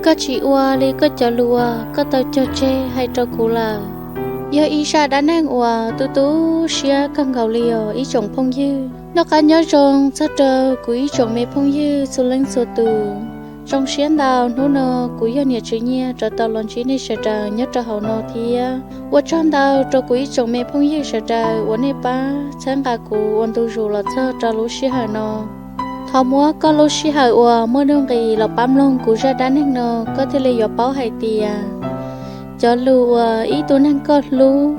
Koj tsis ua li koj cov lus uas koj tau cog tseg hais rau kuv lawm. Yog ib zaj dab neeg uas tu tu siab kawg nkaus li os ib tsoom phooj ywg. Noj qab nyob zoo txog rau kuv ib tsoom me phooj ywg txhua leej txhua tus. Zoo siab ntau hnub no kuv yog niam Tswv Nyiaj rov tau los ntsib nej sawv daws nyob rau hauv no thiab. Ua tsaug ntau rau kuv ib tsoom me phooj ywg sawv daws uas nej pab txhawb nqa kuv ua ntu zus los txog rau lub sij hawm no. Thov muab koj lub sij hawm uas muaj nuj nqis los pab mloog kuv zaj dab neeg no, koj thiaj li yuav paub hais tias cov lus uas ib tug neeg koj hlub,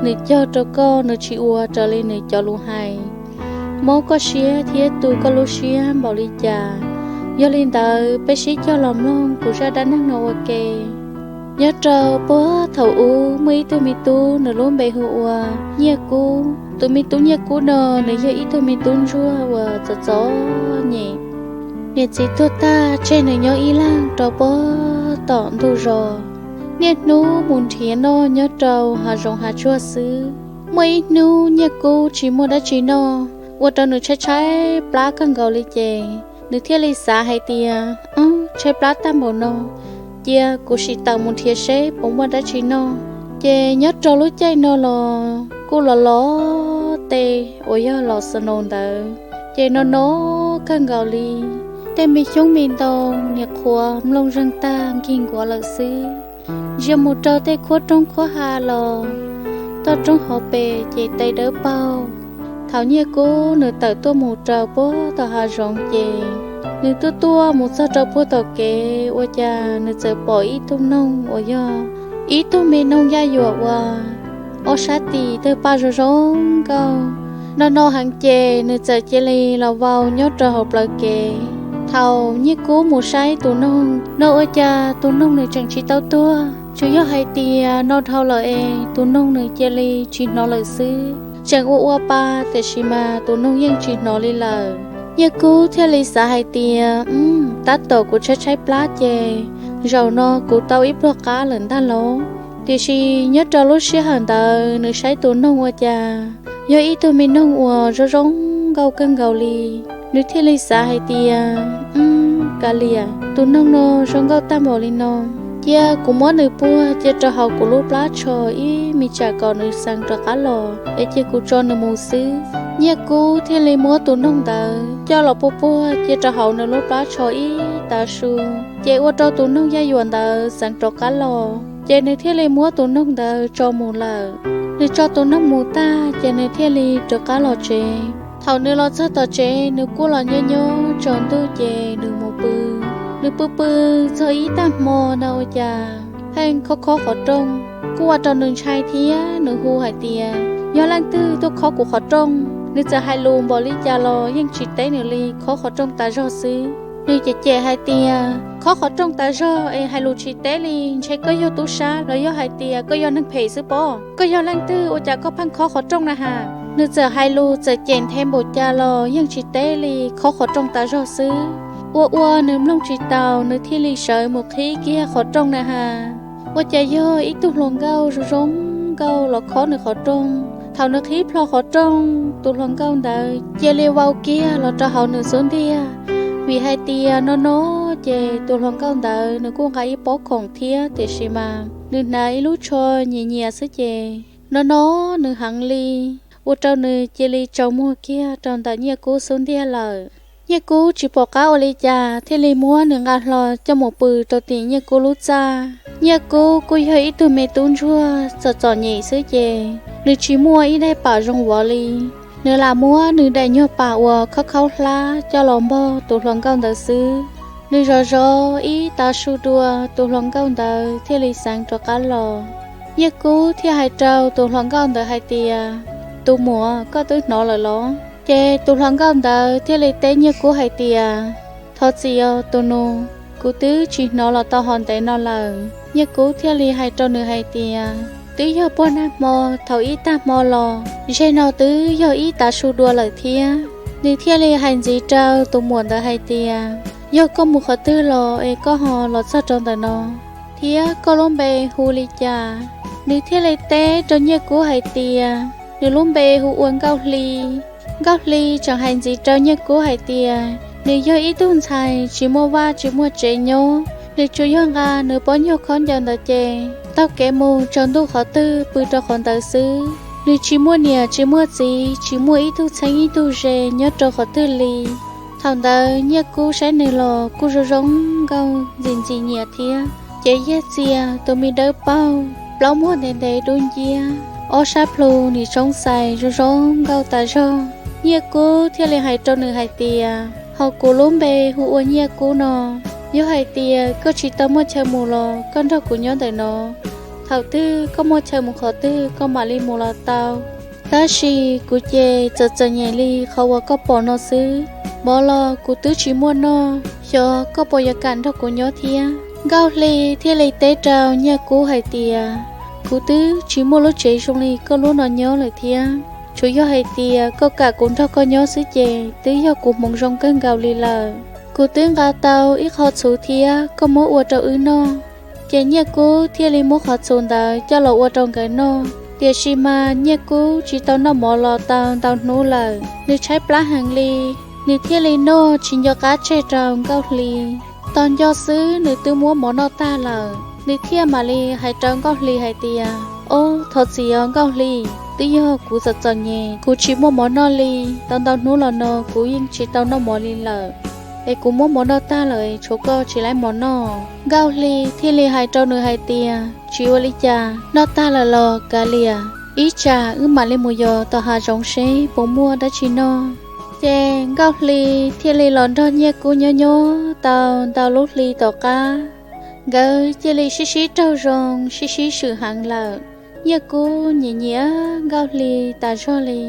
nws cog rau koj, nws tsis ua raws li nws cov lus hais, mob koj siab thiab tu koj lub siab npaum li cas. Yog li ntawd peb sib cog los mloog kuv zaj dab neeg no ua ke. Nyob rau puag thaum ub muaj ib tug me tub nws lub npe hu ua Nyiaj Kub. Tus me tub Nyiaj Kub no nws yog ib tug me tub ntsuag uas txom txom nyem. Niam txiv tuag tag tseg nws nyob ib leeg rau puag tom ntug zos, niaj hnub mus nrhiav noj nyob rau hav zoov hav tsuag xwb. Muaj ib hnub Nyiaj Kub tsis muaj dab tsi noj, ua rau nws tshaib tshaib plab kawg nkaus li ces nws thiaj li xav hais tias, Tshaib plab tag npaum no, cia kuv sim tawm mus nrhiav seb puas muaj dab tsi noj. Ces nyob rau lub caij no los kuj los los tej uas yog los snow ntawd, ces no no kawg nkaus li. Tej me xyoob me ntoo niam qhuav nplooj zeeg tag nkig nkuav lawm xwb. Ntsia mus rau tej khuab roob khuab hav los toj roob hauv pes ces tes dawb paug. Thaum Nyiaj Kub nws tawm tuaj mus rau puag tom hav zoov ces nws tuaj tuaj mus txog rau puag tom kev ua cas nws txawm pom ib tug noog uas yog ib tug me noog yaj yuam uas ob sab tis tawg paj zoo zoo nkauj. No no heev ces nws txawm cia li los vau nyob rau hauv plawv kev. Thaum Nyiaj Kub mus saib tus noog no ua cas tus noog nws tseem tsis tau tuag, tsuas yog hais tias no dhau lawm es tus noog nws cia li tsis hnov lawm xwb. Tseem ua ua pa tiam sis mas tus noog yeej tsis hnov li lawm. Nyiaj Kub thiaj li xav hais tias, Tab tom kuv tshaib tshaib plab ces zaum no kuv tau ib pluag qab lawm ntag lauj. Tiam sis nyob rau lub sij hawm ntawd nws saib tus noog ua cas yog ib tug me noog uas zoo zoo nkauj kawg nkaus li. Nws thiaj li xav hais tias, Kav liam, tus noog no zoo nkauj tag npaum li no, cia kuv muab nws puag cia rau hauv kuv lub plab tsho ib me tsam kom nws xeev rov qab los es cia kuv tso nws mus xwb. Nyiaj Kub thiaj li muab tus noog ntawd coj los puag puag cia rau hauv nws lub plab tsho ib tav su, ces ua rau tus noog yaj yuam ntawd xeev rov qab los, ces nws thiaj li muab tus noog ntawd tso mus lawm. Nws tso tus noog mus tag ces nws thiaj li rov qab los tsev. Thaum nws los txog tom tsev nws kuj los nyob nyob tsaus ntuj ces nws mus pw. Nws pw pw txog ib tag hmo no ua cas pheej khob khob qhov rooj, kuj ua rau nws ntshai thiab nws hu hais tias, Yog leej twg tuaj khob kuv qhov rooj? Nws txawm hais lus npaum li cas los yeej tsis teb nws li, khob qhov rooj tas zog xwb. Nws cem cem hais tias, Khob qhov rooj tas zog es hais lus tsis teb li, ntshe koj yog tub sab los yog hais tias koj yog neeg phem xwb pob. Koj yog leej twg ua cas koj pheej khob qhov rooj na has? Nws txawm hais lus txawm cem nthe npaum cas los yeej tsis teb li, khob qhov rooj tas zog xwb. Ua ua nws mloog tsis taus nws thiaj li sawv mus qhib kiag qhov rooj na has, ua cas yog ib tug hluas nkauj zoo zoo nkauj los khob nws qhov rooj. Thaum nws qhib plho qhov rooj, tus hluas nkauj ntawd cia li vau kiag los rau hauv nws xub ntiag. Vim hais tias no no ces tus hluas nkauj ntawd nws kuj nqa ib pob khoom thiab tiam sis mas nws hnav ib lub tsho nyias nyias xwb ces no no nws heev li, ua rau nws cia li tsaus muag kiag rau ntawm Nyiaj Kub xub ntiag lawm. Nyiaj Kub tsis pom qab ua li cas thiaj li muab nws nqa hlo coj mus pw rau tim Nyiaj Kub lub txaj. Nyiaj Kub kuj yog ib tug me tub ntsuag txom txom nyem xwb ces nws tsis muaj ib daim pam zoo vov li. Nws lam muab nws daim nyuag pam uas khaub khaub hlab coj los npog tus hluas nkauj ntawd xwb. Nws zov zov ib tav su dua, tus hluas nkauj ntawd thiaj li xeev rov qab los. Nyiaj Kub thiaj hais rau tus hluas nkauj ntawd hais tias, Tus muam, koj twb hnov lawm los? Ces tus hluas nkauj ntawd thiaj li teb Nyiaj Kub hais tias, Thov txim os tus nus, kuv twb tsis hnov los tau hov ntev no lawm. Nyiaj Kub thiaj li hais rau nws hais tias, Twb yog puag nag hmo, thaum ib tag hmo los, zeg no twb yog ib tav su dua lawm thiab. Nws thiaj li hais ntxiv rau tus muam ntawd hais tias, Yog koj mus qhov twg los es koj ho los txog rau ntawm no, thiab koj lub npe hu li cas? Nws thiaj li teb rau Nyiaj Kub hais tias, Nws lub npe hu ua Nkauj Hli. Nkauj Hli tseem hais ntxiv rau Nyiaj Kub hais tias, Nws yog ib tug ntxhais tsis muaj vaj tsis muaj tsev nyob, Nws tsuas yog nqa nws pob nyuag khaub ncaws ntawd ces taug kev mus tsaus ntuj qhov twg pw rau qhov ntawd xwb. Nws tsis muaj niam tsis muaj txiv, tsis muaj ib tug txheeb ib tug ze nyob rau qhov twg li. Thaum ntawd Nyiaj Kub saib nws los kuj zoo zoo nkauj ntxim ntxim nyiam thiab. Ces yaj txias tus me dawb paug, plaub muag ntev ntev dub nciab, ob sab plhu nim tshoob xais zoo zoo nkauj tas zog. Nyiaj Kub thiaj li hais rau nws hais tias, hos kuv lub npe hu ua Nyiaj Kub no. Yog hais tias koj tsis tau muaj chaw mus los koj nrog kuv nyob ntawm no. Thaum twg koj muaj chaw mus qhov twg koj mam li mus los tau. Tab sis kuv ces txom txom nyem li qhov uas koj pom no xwb. Mov los kuv twb tsis muaj noj, xyov koj puas yuav kam nrog kuv nyob thiab. Nkauj Hli thiaj li teb rau Nyiaj Kub hais tias, kuv twb tsis muaj lub tsev zoo li koj lub no nyob lawm thiab. Tsuas yog hais tias koj kam kuv nrog koj nyob xwb ces twb yog kuv hmoov zoo kawg nkaus li lawm. Kuv twb nqa tau ib qho txhuv thiab koj muab ua rau wb noj. Ces Nyiaj Kub thiaj li muab qhov txhuv ntawd coj los ua rau nkawd noj. Tiam sis mas Nyiaj Kub tsis tau noj mov los tau ntau hnub lawm, nws tshaib plab heev li. Nws thiaj li noj tsis nco qab tseg rau Nkauj Hli. Tos nco xwb nws twb muab mov noj tag lawm, nws thiaj mam li hais rau Nkauj Hli hais tias, ob, thov txim os Nkauj Hli, twb yog kuv txom txom nyem, kuv tsis muaj mov noj li. Tau ntau hnub los no kuv yeej tsis tau noj mov li lawm, es kuv muab mov noj tag lawm, tshuav koj tsis laib mov noj. Nkauj Hli thiaj li hais rau nws hais tias, tsis ua li cas, noj tag lawm los kav liam, ib tsam wb mam li mus yos tom hav zoov seb puas muaj dab tsi noj. Ces Nkauj Hli thiaj li los nrog Nyiaj Kub nyob nyob tau ntau lub hli tom qab, nkawd cia li sib sib raug zoo sib sib swm heev lawm. Nyiaj Kub nyiam nyiam Nkauj Hli tas zog li.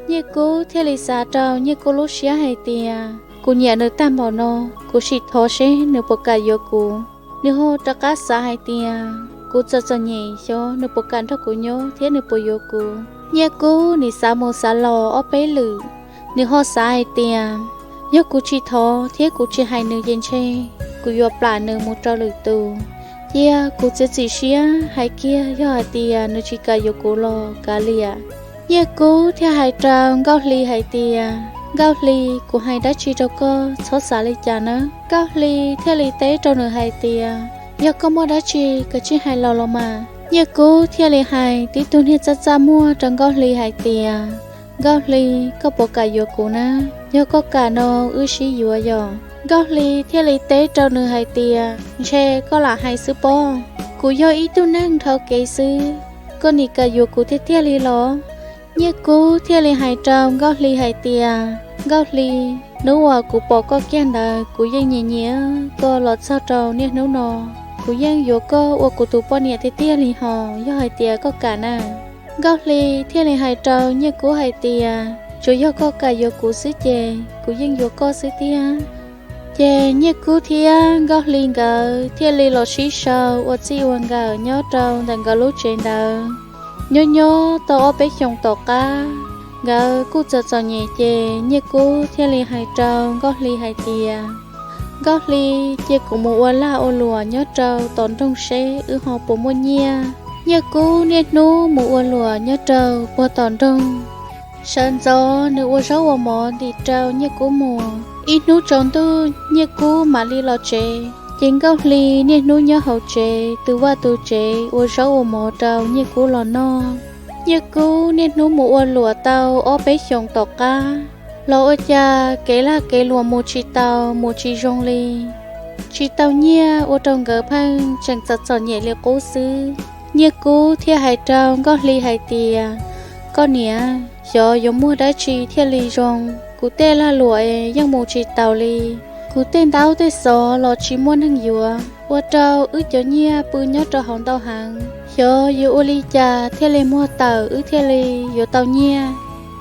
Nyiaj Kub thiaj li xav rau Nyiaj Kub lub siab hais tias, kuv nyiam nws tag npaum no, kuv sim thov seb nws puas kam yuav kuv. Nws ho rov qab xav hais tias, kuv txom txom nyem, xyov nws puas kam nrog kuv nyob thiab nws puas yuav kuv. Nyiaj Kub nim xav mus xav los ob peb lwm, nws ho xav hais tias, yog kuv tsis thov thiab kuv tsis hais nws ces ntshe kuv yuav plam nws mus rau lwm tus. Cia kuv txiav txim siab hais kiag, yog hais tias nws tsis kam yuav kuv los kav liam. Nyiaj Kub thiaj hais rau Nkauj Hli hais tias, Nkauj Hli, kuv hais dab tsi rau koj txhob xav li cas nawb. Nkauj Hli thiaj li teb rau nws hais tias, yog koj muaj dab tsi koj tsij hais los los mas. Nyiaj Kub thiaj li hais tib tug niag txaj txaj muag rau Nkauj Hli hais tias, Nkauj Hli, koj puas kam yuav kuv na? Yog koj kam no wb sib yuav yom. Nkauj Hli thiaj li teb rau nws hais tias, ntshe koj lam hais xwb pob, kuv yog ib tug neeg dhau kev xwb, koj nim kam yuav kuv tiag tiag li los? Nyiaj Kub thiaj li hais rau Nkauj Hli hais tias, Nkauj Hli, hnub uas kuv pom koj kiag ntawd kuv yeej nyiam nyiam koj los txog rau niaj hnub no. Kuv yeej yuav koj ua kuv tus poj niam tiag tiag li hos, yog hais tias koj kam na. Nkauj Hli thiaj li hais rau Nyiaj Kub hais tias, tsuas yog koj kam yuav kuv xwb ces kuv yeej yuav koj xwb tiag. Ces Nyiaj Kub thiab Nkauj Hli nkawd thiaj li los sib sau ua txij ua nkawm nyob rau ntawm nkawd lub tsev ntawd. Nyob nyob tau ob peb xyoos tom qab, nkawd kuj txom txom nyem ces Nyiaj Kub thiaj li hais rau Nkauj Hli hais tias, Nkauj Hli, cia kuv mus ua lag ua luam nyob rau tom nroog seb wb ho puas muaj nyiaj. Nyiaj Kub niaj hnub mus ua luam nyob rau puag tom nroog. Sawv ntxov nws ua zaub ua mov ntim rau Nyiaj Kub mus. Ib hnub tsaus ntuj Nyiaj Kub mam li los tsev, ces Nkauj Hli niaj hnub nyob hauv tsev tu vaj tu tsev ua zaub ua mov rau Nyiaj Kub los noj. Nyiaj Kub niaj hnub mus ua luam tau ob peb xyoos tom qab, los ua cas kev lag kev luam mus tsis tau mus tsis zoo li. Tsis tau nyiaj ua rau nkawd pheej tseem txom txom nyem li qub xwb. Nyiaj Kub thiaj hais rau Nkauj Hli hais tias, koj niam, xyov yuav muaj dab tsi thiaj li zoo, kuv tej lag luam es yeej mus tsis taus li. Kuv tej ntaub tej xov los tsis muaj neeg yuav, ua rau wb cov nyiaj pw nyob rau hauv ntau heev. Xyov yuav ua li cas thiaj li muag tawm wb thiaj li yuav tau nyiaj.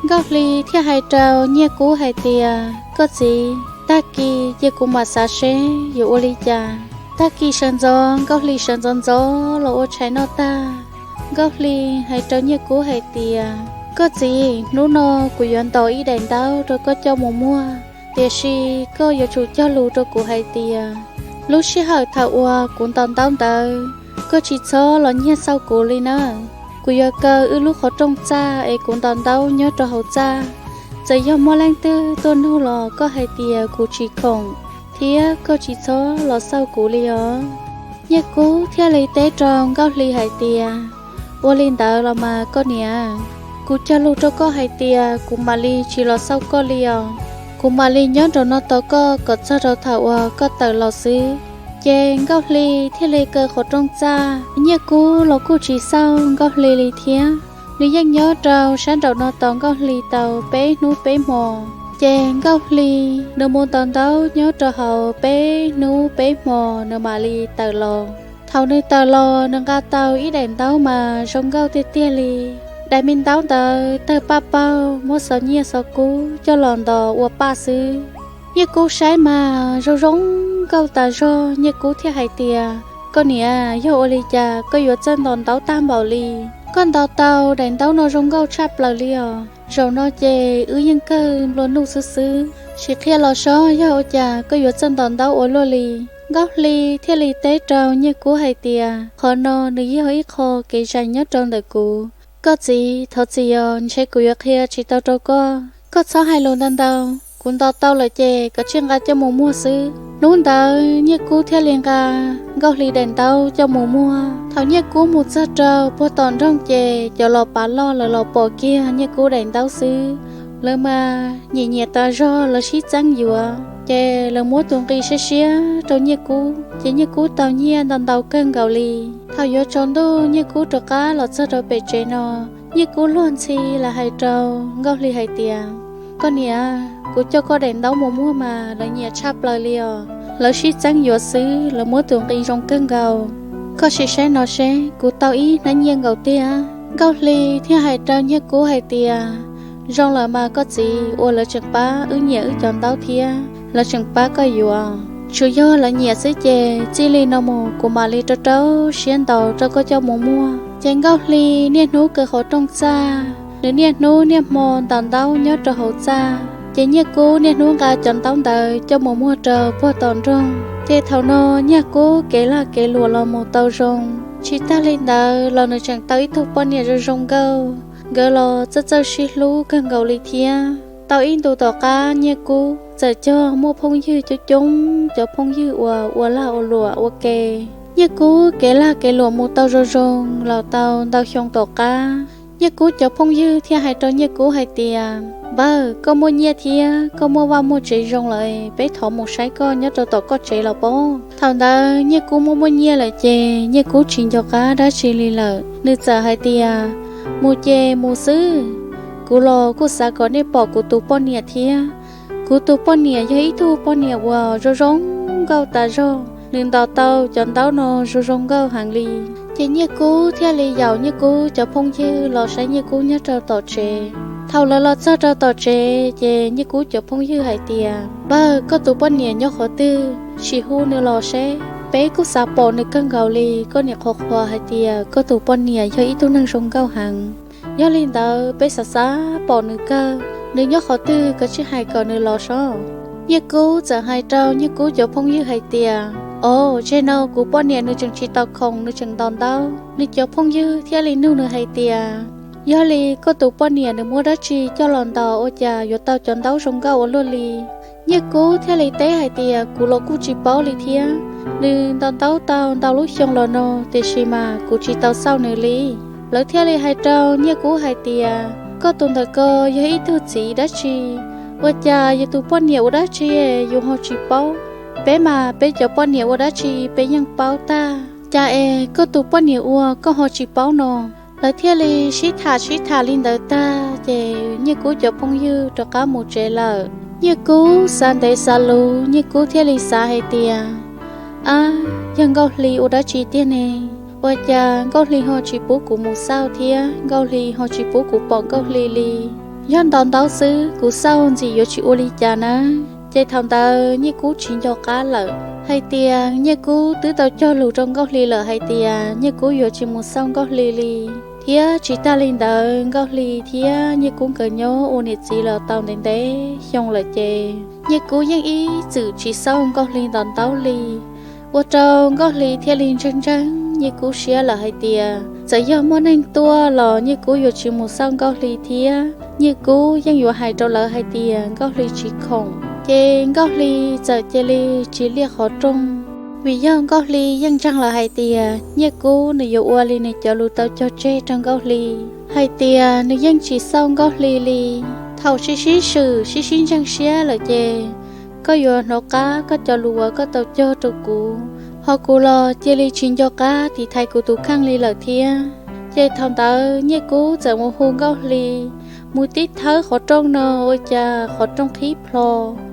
Nkauj Hli thiaj hais rau Nyiaj Kub hais tias, koj txiv, tag kis cia kuv mam xav seb yuav ua li cas. Tag kis sawv ntxov Nkauj Hli sawv ntxov ntxov los ua tshais noj tag, Nkauj Hli hais rau Nyiaj Kub hais tias, koj txiv, hnub no kuv yuav ntaus ib daim ntaub rau koj coj mus muag, tiam sis koj yuav tsum cog lus rau kuv hais tias, lub sij hawm thaum uas kuv ntaus ntaub ntawd, koj tsis txhob los nyiag xauj kuv li na. Kuv yuav kaw wb lub qhov rooj txaj es kuv ntaus ntaub nyob rau hauv txaj. Txawm yog muaj leej twg tuaj nug los koj hais tias kuv tsis khoom, thiab koj tsis txhob los xauj kuv li os. Nyiaj Kub thiaj li teb rau Nkauj Hli hais tias, ua li ntawd los mas koj niam, kuv cog lus rau koj hais tias kuv mam li tsis los xauj koj li os. Kuv mam li nyob nraum no tos koj kom txog rau thaum uas koj tawm los xwb. Ces Nkauj Hli thiaj li kaw qhov rooj txaj, Nyiaj Kub los kuj tsis xauj Nkauj Hli li thiab. Nws yeej nyob rau sab nraum no tos Nkauj Hli tau peb hnub peb hmo. Ces Nkauj Hli nws mus ntaus ntaub nyob rau hauv peb hnub peb hmo nws mam li tawm los. Thaum nws tawm los nws nqa tau ib daim ntaub mas zoo nkauj tiag tiag li. Daim me ntaub ntawd tawg paj paug muab xov nyiaj xov kub coj los ntos ua paj xwb. Nyiaj Kub saib mas zoo zoo nkauj tas zog, Nyiaj Kub thiaj hais tias, koj niam, yog ua li cas koj yuav txawj ntos ntaub tag npaum li? Koj ntos tau daim ntaub no zoo nkauj tshaj plaws li os. Zaum no ces wb yeej kawg nplua nuj xwb xwb, sim qhia los saib yog ua cas koj yuav txawj ntos ntaub ua luaj li. Nkauj Hli thiaj li teb rau Nyiaj Kub hais tias, qhov no nws yog ib qho kev zais nyob rau ntawm kuv. Koj txiv, thov txim os, ntshe kuv yuav qhia tsis tau rau koj. Koj txhob hais lus ntau ntau, kuv ntos tau lawm ces koj tsij nqa coj mus muag xwb. Hnub ntawd Nyiaj Kub thiaj li nqa Nkauj Hli daim ntaub coj mus muag. Thaum Nyiaj Kub mus txog rau puag tom nroog ces cov los pav loj lawv los pom kiag Nyiaj Kub daim ntaub xwb, lawv mas nyiam nyiam tas zog, lawv sib txeeb yuav. Ces lawv muab tus nqi siab siab rau Nyiaj Kub, ces Nyiaj Kub tau nyiaj ntau ntau kawg nkaus li. Thaum yuav tsaus ntuj Nyiaj Kub rov qab los txog rau pem tsev no, Nyiaj Kub luag ntxhi lawv hais rau Nkauj Hli hais tias, koj niam, kuv coj koj daim ntaub mus muag mas lawv nyiam tshaj plaws li os. Lawv sib txeeb yuav xwb, lawv muab tus nqi zoo kawg nkaus. Koj sim saib no seb, kuv tau ib hnab nyiaj nkaus tiag. Nkauj Hli thiaj hais rau Nyiaj Kub hais tias, zoo lawm mas koj txiv, uas lawv tseem pab wb nyiam wb cov ntaub thiab lawv tseem pab koj yuav. Tsuas yog lawv nyiam xwb ces txij li no mus kuv mam li rau rau siab ntaus rau koj coj mus muag. Ces Nkauj Hli niaj hnub kaw qhov rooj txaj, nws niaj hnub niaj hmo ntaus ntaub nyob rau hauv txaj. Ces Nyiaj Kub niaj hnub nqa cov ntaub ntawd coj mus muag rau puag tom nroog. Ces thaum no Nyiaj Kub kev lag kev luam los mus tau zoo. Tsis tag li ntawd los nws tseem tau ib tug poj niam zoo zoo nkauj, nkawd los txawj txawj sib hlub kawg nkaus li thiab. Tau ib ntus tom qab Nyiaj Kub txawm cog muaj phooj ywg coob coob, cov phooj ywg uas ua lag ua luam ua ke. Nyiaj Kub kev lag kev luam mus tau zoo zoo los tau ntau xyoo tom qab, Nyiaj Kub cov phooj ywg thiaj hais rau Nyiaj Kub hais tias, npawg, koj muaj nyiaj thiab koj muaj vaj muaj tsev zoo lawm, peb thov mus saib koj nyob rau tom koj tsev los pob. Thaum ntawd Nyiaj Kub muaj muaj nyiaj lawm ces Nyiaj Kub tsis nco qab dab tsi li lawm, nws txawm hais tias, mus ces mus xwb, kuv los kuj xav kom nej pom kuv tus poj niam thiab. Kuv tus poj niam yog ib tug poj niam uas zoo zoo nkauj tas zog, nws ntaus tau cov ntaub no zoo zoo nkauj heev li. Ces Nyiaj Kub thiaj li yaum Nyiaj Kub cov phooj ywg los saib Nyiaj Kub nyob rau tom tsev. Thaum lawv los txog rau tom tsev ces Nyiaj Kub cov phooj ywg hais tias, npawg, koj tus poj niam nyob qhov twg? Sim hu nws los seb, peb kuj xav pom nws kawg nkaus li. Koj niam qhuas qhuas hais tias koj tus poj niam yog ib tug neeg zoo nkauj heev, yog li ntawd peb xav xav pom nws kawg. Nws nyob qhov twg koj tsij hais kom nws los sob. Nyiaj Kub txawm hais rau Nyiaj Kub cov phooj ywg hais tias, o, tseg no kuv poj niam nws tseem tsis tau khoom, nws tseem ntaus ntaub. Nws cov phooj ywg thiaj li nug nws hais tias, yog li koj tus poj niam nws muab dab tsi coj los ntaus ua cas yuav tau cov ntaub zoo nkauj ua luaj li? Nyiaj Kub thiaj li teb hais tias, kuv los kuj tsis paub li thiab. Nws ntaus ntaub tau ntau lub xyoo los no, tiam sis mas kuv tsis tau xauj nws li. Lawv thiaj li hais rau Nyiaj Kub hais tias, koj tus ntawm ko yog ib tug txiv dab tsi? Ua cas yus tus poj niam ua dab tsi yus ho tsis paub? Peb mas peb cov poj niam ua dab tsi peb yeej paub tag, cas es koj tus poj niam ua koj ho tsis paub no? Lawv thiaj li sib tham sib tham li ntawd tag ces Nyiaj Kub cov phooj ywg rov qab mus tsev lawm. Nyiaj Kub xav ntev xav luv, Nyiaj Kub thiaj li xav hais tias, ab, yog Nkauj Hli ua dab tsi tiag ne? Ua cas Nkauj Hli ho tsis pub kuv mus xauj thiab Nkauj Hli ho tsis pub kuv pom Nkauj Hli li? Yog ntaus ntaub xwb kuv xauj ntxim yuav tsis ua li cas na. Ces thaum ntawd Nyiaj Kub tsis nco qab lawm hais tias Nyiaj Kub twb tau cog lus rau Nkauj Hli lawm hais tias Nyiaj Kub yuav tsis mus xauj Nkauj Hli li. Thiab tsis tag li ntawd Nkauj Hli thiab Nyiaj Kub nkawd nyob ua niam txiv los tau ntev ntev xyoo lawm ces Nyiaj Kub yeej ib txwm tsis xauj Nkauj Hli ntaus ntaub li. Ua rau Nkauj Hli thiaj li ntseeg ntseeg Nyiaj Kub siab lawm hais tias txawm yog muaj neeg tuaj los Nyiaj Kub yuav tsis mus xauj Nkauj Hli thiab Nyiaj Kub yeej yuav hais rau lawv hais tias Nkauj Hli tsis khoom. Ces Nkauj Hli txawm cia li tsis liaj qhov rooj, vim yog Nkauj Hli yeej ntseeg lawm hais tias Nyiaj Kub nws yuav ua li nws cov lus tau cog tseg rau Nkauj Hli, hais tias nws yeej tsis xauj Nkauj Hli li. Thaum sib sib swm sib sib ntseeg siab lawm ces koj yuav hnov qab koj cov lus uas koj tau cog rau kuv, ho kuv los cia li tsis nco qab tiv thaiv kuv tus kheej li lawm thiab. Ces thaum ntawd Nyiaj Kub txawm mus hu Nkauj Hli mus tib thawb qhov rooj no, ua cas qhov rooj qhib plho.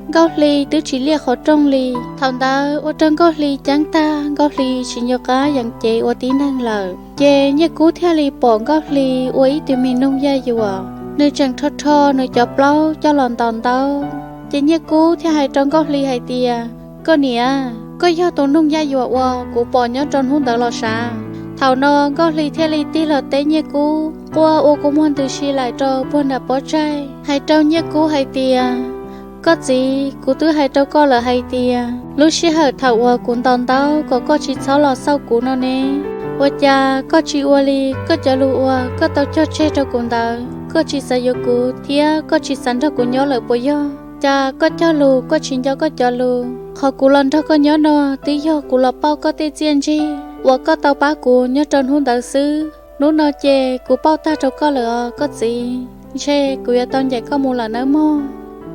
Nkauj Hli twb tsis liaj qhov rooj li. Thaum ntawd ua rau Nkauj Hli ceeb tag, Nkauj Hli tsis nco qab yees cev ua tib neeg lawm. Ces Nyiaj Kub thiaj li pom Nkauj Hli ua ib tug me noog yaj yuam, nws tseem rho rho nws cov plaub coj los ntaus ntaub. Ces Nyiaj Kub thiaj hais rau Nkauj Hli hais tias, koj niam, koj yog tus noog yaj yuam uas kuv pom nyob rau hnub ntawd los sav? Thaum no Nkauj Hli thiaj li tig los teb Nyiaj Kub, quaj ua kua muag ntws si laim rau puag nram pob tsaig, hais rau Nyiaj Kub hais tias, koj txiv, kuv twb hais rau koj lawm hais tias lub sij hawm thaum uas kuv ntaus ntaub kom koj tsis txhob los xauj kuv no ne, ua cas koj tsis ua li koj cov lus uas koj tau cog tseg rau kuv ntawd? Koj tsis xav yuav kuv thiab koj tsis xav nrog kuv nyob lawm puas yog? Cas koj cog lus koj tsis nco koj cov lus? Qhov kuv los nrog koj nyob no twb yog kuv los pauj koj tej txiaj ntsig uas koj tau pab kuv nyob rau hnub ntawd xwb. Hnub no ces kuv pauj tag rau koj lawm os koj txiv, ntshe kuv yuav tau ncaim koj mus lawm nawb mog.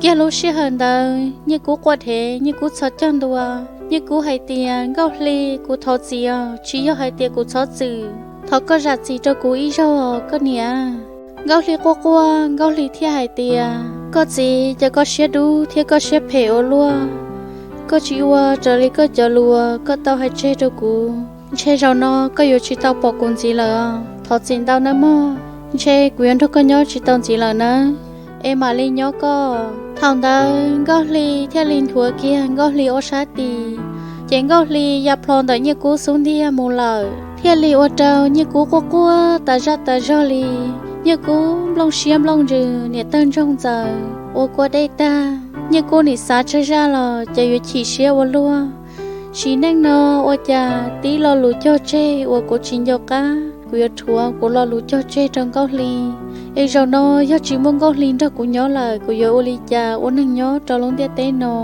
Kiag lub sij hawm ntawd Nyiaj Kub quaj dhev, Nyiaj Kub txhos caug ntua, Nyiaj Kub hais tias, Nkauj Hli, kuv thov txim os, tsis yog hais tias kuv txhob txwm, thov koj zam txim rau kuv ib zaug os koj niam. Nkauj Hli quaj quaj, Nkauj Hli thiaj hais tias, koj txiv, cas koj siab dub thiab koj siab phem ua luaj, koj tsis ua raws li koj cov lus uas koj tau hais tseg rau kuv, ntshe zaum no koj yuav tsis tau pom kuv ntxiv lawm os, thov txim ntau nawb mog, ntshe kuv yuav nrog koj nyob tsis tau ntxiv lawm nawb, es mam li nyob koj. Thaum ntawd Nkauj Hli thiaj li nthuav kiag Nkauj Hli ob sab tis, ces Nkauj Hli ya plho ntawm Nyiaj Kub xub ntiag mus lawm, thiaj li ua rau Nyiaj Kub quaj quaj tas zaj tas zog li. Nyiaj Kub nplooj siab nplooj ntsws, niam tawg ntsoog ntxaws ua kua dej tag. Nyiaj Kub nim xav tsawg zaj los ces yuav chim siab ua luaj. Sim neej no ua cas tib lo lus cog tseg uas kuv tsis nco qab, kuv yuav rhuav kuv lo lus cog tseg rau Nkauj Hli. Es zaum no yog tsis muaj Nkauj Hli nrog kuv nyob lawm, kuv yuav ua li cas ua neeg nyob rau lub ntiaj teb no?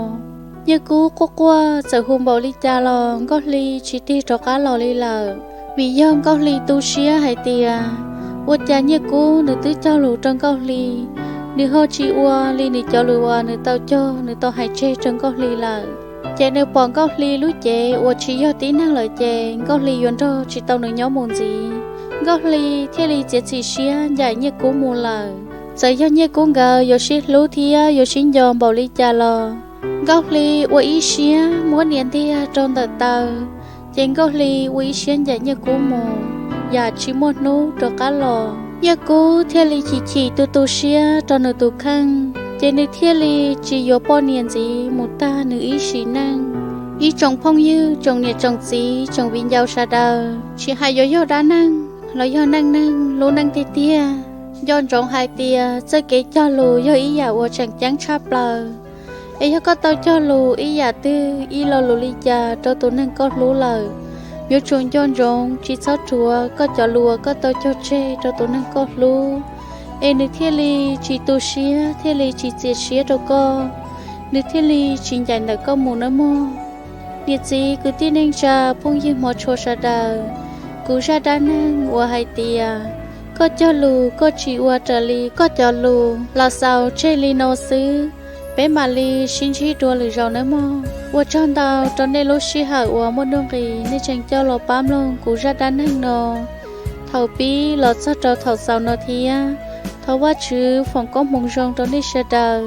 Nyiaj Kub quaj quaj txawm hu npaum li cas los Nkauj Hli tsis tig rov qab los li lawm, vim yog Nkauj Hli tu siab hais tias, ua cas Nyiaj Kub nws twb cog lus rau Nkauj Hli, nws ho tsis ua li nws cov lus uas nws tau cog, nws tau hais tseg rau Nkauj Hli lawm. Ces nws pom Nkauj Hli lub cev uas tsis yog tib neeg lawm ces Nkauj Hli yuav nrog tsis tau nws nyob mus ntxiv. Nkauj Hli thiaj li txiav txim siab ncaim Nyiaj Kub mus lawm. Txawm yog Nyiaj Kub nkawd yuav sib hlub thiab yuav sib nco npaum li cas los, Nkauj Hli ua ib siab muab nias ntiag rau ntawm taw, ces Nkauj Hli ua ib siab ncaim Nyiaj Kub mus, yam tsis muaj hnub rov qab los. Nyiaj Kub thiaj li chim chim tu tu siab rau nws tus kheej, ces nws thiaj li tsis yuav poj niam ntxiv mus tag nws ib sim neej. Ib tsoom phooj ywg, tsoom niam tsoom txiv, tsoom viv ncaus sawv daws, tsis hais yuav yog dab neeg los yog neej neeg lub neej tiag tiag, nco ntsoov hais tias txoj kev cog lus yog ib yam uas tseem ceeb tshaj plaws. Es yog koj tau cog lus ib yam twg, ib lo lus li cas rau tus neeg koj hlub lawm, yuav tsum nco ntsoov tsis txhob rhuav koj cov lus uas koj tau cog tseg rau tus neeg koj hlub, es nws thiaj li tsis tu siab, thiaj li tsis txias siab rau koj, nws thiaj li tsis ncaim ntawm koj mus nawb mog. Niam txiv kwv tij neej tsa phooj ywg hmov tshua sawv daws, kuv zaj dab neeg uas hais tias koj cog lus koj tsis ua raws li koj cov lus los xaus tseg li no xwb. Peb mam li sib ntsib dua lwm zaus nawb mog. Ua tsaug ntau rau nej lub sij hawm uas muaj nuj nqis nej tseem coj los pab mloog kuv zaj dab neeg no thaum pib los txog rau thaum xaus no thiab. Thov Vajtswv foom koob hmoov zoo rau nej sawv daws.